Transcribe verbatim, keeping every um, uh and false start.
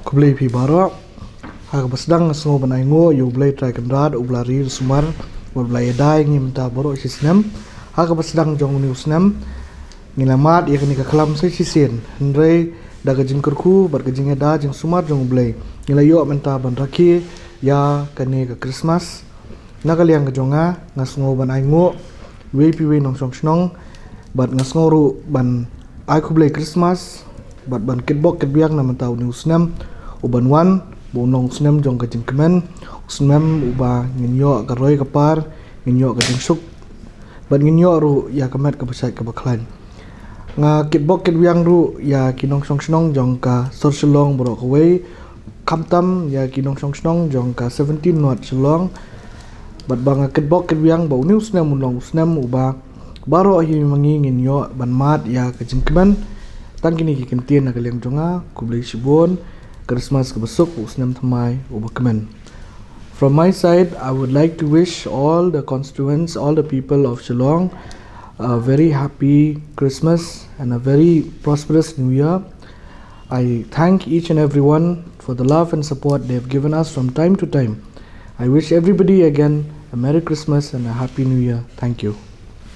Khublei phi baroh. Ha kaba sdang nga sngew ban ai nguh ïa U Blei Trai Kynrad, uba la ri sumar, uba la ïada ïa ngi mynta baroh shi snem. Ha kaba sdang jong une u snem, ngi la mad ïa kane ka khlam sa shisien. Hynrei da ka jingkyrkhu bad ka jingïada jingsumar jong U Blei, ngi la ïoh mynta ban rakhe ïa kane ka Christmas. Na ka liang ka jong nga, nga sngew ban ai nguh wei pa wei nongshong shnong, bad nga sngew ruh ban ai khublei Christmas bad ban kitbok kitbiang na mynta une u snem uban wan, ba un long u snem jong ka jingkmen, u snem uba ngin ïoh ka roi ka par, ngin ïoh ka jingsuk, bad ngin ïoh ruh ïa ka met kaba shait kaba khlaiñ. Nga kitbok kitbiang ruh ïa ki nongshong shnong jong ka sor Shillong baroh kawei, khamtam ïa ki nongshong shnong jong ka seventeen North Shillong. Bad ba nga kitbok kitbiang ba une u snem un long u snem uba baroh hi ma ngi ngin ïoh ban mad ïa ka jingkmen. Tang kine ki kyntien na ka liang jong nga, khublei shibun, Christmas kaba suk, u snem thymmai uba kmen. From my side, I would like to wish all the constituents, all the people of Shillong, a very happy Christmas and a very prosperous New Year. I thank each and everyone for the love and support they have given us from time to time. I wish everybody again a Merry Christmas and a Happy New Year. Thank you.